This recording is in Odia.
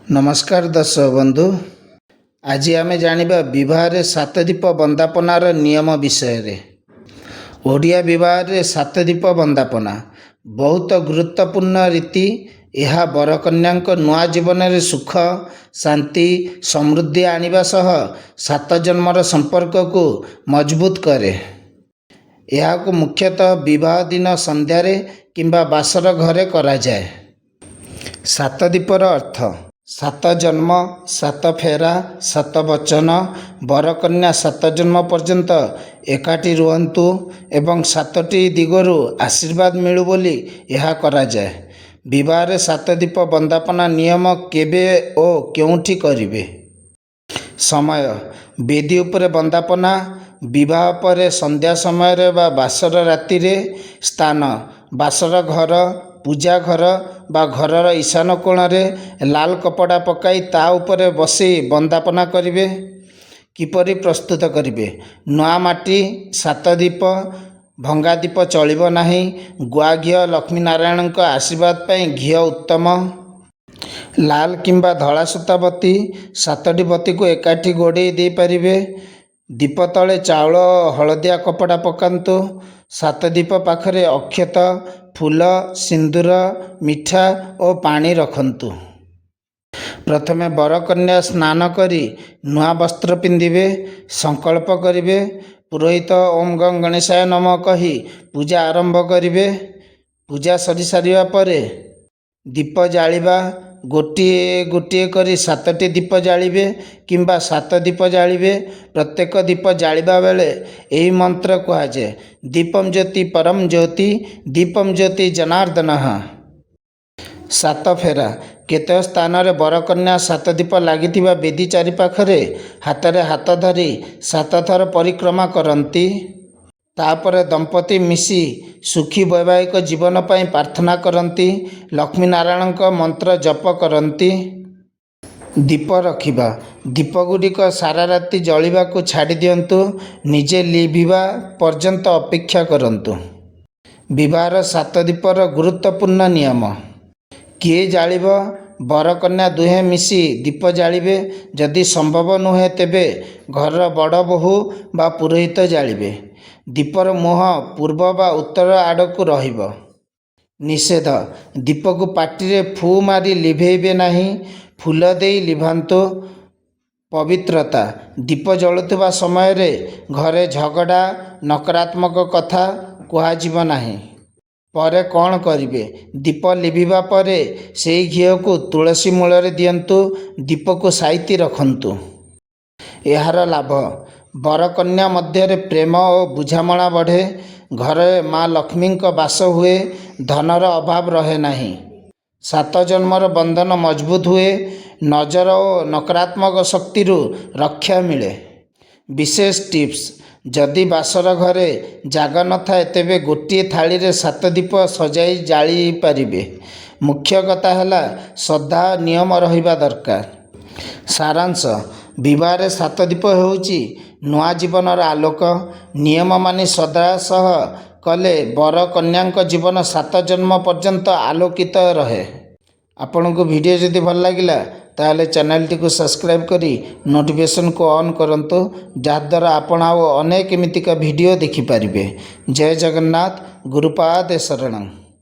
ନମସ୍କାର ଦର୍ଶକ ବନ୍ଧୁ, ଆଜି ଆମେ ଜାଣିବା ବିବାହରେ ସାତଦୀପ ବନ୍ଦାପନାର ନିୟମ ବିଷୟରେ। ଓଡ଼ିଆ ବିବାହରେ ସାତଦୀପ ବନ୍ଦାପନା ବହୁତ ଗୁରୁତ୍ୱପୂର୍ଣ୍ଣ ରୀତି। ଏହା ବରକନ୍ୟାଙ୍କ ନୂଆ ଜୀବନରେ ସୁଖ, ଶାନ୍ତି, ସମୃଦ୍ଧି ଆଣିବା ସହ ସାତ ଜନ୍ମର ସମ୍ପର୍କକୁ ମଜବୁତ କରେ। ଏହାକୁ ମୁଖ୍ୟତଃ ବିବାହ ଦିନ ସନ୍ଧ୍ୟାରେ କିମ୍ବା ବାସର ଘରେ କରାଯାଏ। ସାତ ଦୀପର ଅର୍ଥ: ସାତ ଜନ୍ମ, ସାତ ଫେରା, ସାତ ବଚନ। ବରକନ୍ୟା ସାତ ଜନ୍ମ ପର୍ଯ୍ୟନ୍ତ ଏକାଠି ରୁହନ୍ତୁ ଏବଂ ସାତଟି ଦିଗରୁ ଆଶୀର୍ବାଦ ମିଳୁ ବୋଲି ଏହା କରାଯାଏ। ବିବାହରେ ସାତ ଦୀପ ବନ୍ଦାପନା ନିୟମ: କେବେ ଓ କେଉଁଠି କରିବେ? ସମୟ: ବେଦୀ ଉପରେ ବନ୍ଦାପନା, ବିବାହ ପରେ ସନ୍ଧ୍ୟା ସମୟରେ ବା ବାସର ରାତିରେ। ସ୍ଥାନ: ବାସର ଘର, ପୂଜା ଘର ବା ଘରର ଈଶାନ କୋଣରେ ଲାଲ କପଡ଼ା ପକାଇ ତା' ଉପରେ ବସି ବନ୍ଦାପନା କରିବେ। କିପରି ପ୍ରସ୍ତୁତ କରିବେ? ନୂଆ ମାଟି ସାତ ଦୀପ, ଭଙ୍ଗା ଦୀପ ଚଳିବ ନାହିଁ। ଗୁଆ ଘିଅ: ଲକ୍ଷ୍ମୀ-ନାରାୟଣଙ୍କ ଆଶୀର୍ବାଦ ପାଇଁ ଘିଅ ଉତ୍ତମ। ଲାଲ କିମ୍ବା ଧଳା ସୂତା ବତୀ: ସାତଟି ବତୀକୁ ଏକାଠି ଗୁଡ଼େଇ ଦେଇପାରିବେ। ଦୀପ ତଳେ ଚାଉଳ ଓ ହଳଦିଆ କପଡ଼ା ପକାନ୍ତୁ। ସାତ ଦୀପ ପାଖରେ ଅକ୍ଷତ, ଫୁଲ, ସିନ୍ଦୁର, ମିଠା ଓ ପାଣି ରଖନ୍ତୁ। ପ୍ରଥମେ ବର-କନ୍ୟା ସ୍ନାନ କରି ନୂଆ ବସ୍ତ୍ର ପିନ୍ଧିବେ। ସଂକଳ୍ପ କରିବେ। ପୁରୋହିତ "ଓଁ ଗଂ ଗଣେଶାୟ ନମଃ" କହି ପୂଜା ଆରମ୍ଭ କରିବେ। ପୂଜା ସରିସାରିବା ପରେ ଦୀପ ଜାଳିବା: ଗୋଟିଏ ଗୋଟିଏ କରି ସାତଟି ଦୀପ ଜାଳିବେ କିମ୍ବା ସାତ ଦୀପ ଜାଳିବେ। ପ୍ରତ୍ୟେକ ଦୀପ ଜାଳିବା ବେଳେ ଏହି ମନ୍ତ୍ର କୁହାଯାଏ: ଦୀପଂ ଜ୍ୟୋତି ପରଂ ଜ୍ୟୋତି ଦୀପଂ ଜ୍ୟୋତି ଜନାର୍ଦ୍ଦନଃ। ସାତ ଫେରା: କେତେକ ସ୍ଥାନରେ ବର-କନ୍ୟା ସାତ ଦୀପ ଲାଗିଥିବା ବେଦୀ ଚାରିପାଖରେ ହାତରେ ହାତ ଧରି ସାତ ଥର ପରିକ୍ରମା କରନ୍ତି। ତା'ପରେ ଦମ୍ପତି ମିଶି ସୁଖୀ ବୈବାହିକ ଜୀବନ ପାଇଁ ପ୍ରାର୍ଥନା କରନ୍ତି, ଲକ୍ଷ୍ମୀ-ନାରାୟଣଙ୍କ ମନ୍ତ୍ର ଜପ କରନ୍ତି। ଦୀପ ରଖିବା: ଦୀପଗୁଡ଼ିକ ସାରା ରାତି ଜଳିବାକୁ ଛାଡ଼ିଦିଅନ୍ତୁ। ନିଜେ ଲିଭିବା ପର୍ଯ୍ୟନ୍ତ ଅପେକ୍ଷା କରନ୍ତୁ। ବିବାହର ସାତ ଦୀପର ଗୁରୁତ୍ୱପୂର୍ଣ୍ଣ ନିୟମ: କିଏ ଜାଳିବ? ବର-କନ୍ୟା ଦୁହେଁ ମିଶି ଦୀପ ଜାଳିବେ। ଯଦି ସମ୍ଭବ ନୁହେଁ, ତେବେ ଘରର ବଡ଼ ବୋହୂ ବା ପୁରୋହିତ ଜାଳିବେ। ଦୀପର ମୁହଁ ପୂର୍ବ ବା ଉତ୍ତର ଆଡ଼କୁ ରହିବ। ନିଷେଧ: ଦୀପକୁ ପାଟିରେ ଫୁ ମାରି ଲିଭାଇବେ ନାହିଁ। ଫୁଲ ଦେଇ ଲିଭାନ୍ତୁ। ପବିତ୍ରତା: ଦୀପ ଜଳୁଥିବା ସମୟରେ ଘରେ ଝଗଡ଼ା, ନକାରାତ୍ମକ କଥା କୁହାଯିବ ନାହିଁ। ପରେ କ'ଣ କରିବେ? ଦୀପ ଲିଭିବା ପରେ ସେହି ଘିଅକୁ ତୁଳସୀ ମୂଳରେ ଦିଅନ୍ତୁ। ଦୀପକୁ ସାଇତି ରଖନ୍ତୁ। ଏହାର ଲାଭ: ବର-କନ୍ୟା ମଧ୍ୟରେ ପ୍ରେମ ଓ ବୁଝାମଣା ବଢ଼େ। ଘରେ ମା ଲକ୍ଷ୍ମୀଙ୍କ ବାସ ହୁଏ, ଧନର ଅଭାବ ରହେ ନାହିଁ। ସାତ ଜନ୍ମର ବନ୍ଧନ ମଜବୁତ ହୁଏ। ନଜର ଓ ନକାରାତ୍ମକ ଶକ୍ତିରୁ ରକ୍ଷା ମିଳେ। ବିଶେଷ ଟିପ୍ସ: ଯଦି ବାସର ଘରେ ଜାଗା ନଥାଏ, ତେବେ ଗୋଟିଏ ଥାଳିରେ ସାତ ଦୀପ ସଜାଇ ଜାଳିପାରିବେ। ମୁଖ୍ୟ କଥା ହେଲା ଶ୍ରଦ୍ଧା ଓ ନିୟମ ରହିବା ଦରକାର। ସାରାଂଶ: ବିବାହରେ ସାତ ଦୀପ ହେଉଛି ନୂଆ ଜୀବନର ଆଲୋକ। ନିୟମ ମାନି ଶ୍ରଦ୍ଧା ସହ କଲେ ବର-କନ୍ୟାଙ୍କ ଜୀବନ ସାତ ଜନ୍ମ ପର୍ଯ୍ୟନ୍ତ ଆଲୋକିତ ରହେ। ଆପଣଙ୍କୁ ଭିଡ଼ିଓ ଯଦି ଭଲ ଲାଗିଲା, ତାହେଲେ ଚ୍ୟାନେଲଟିକୁ ସବସ୍କ୍ରାଇବ୍ କରି ନୋଟିଫିକେସନକୁ ଅନ୍ କରନ୍ତୁ, ଯାହାଦ୍ୱାରା ଆପଣ ଆଉ ଅନେକ ଏମିତିକା ଭିଡ଼ିଓ ଦେଖିପାରିବେ। ଜୟ ଜଗନ୍ନାଥ, ଗୁରୁପାଦେ ଶରଣଂ।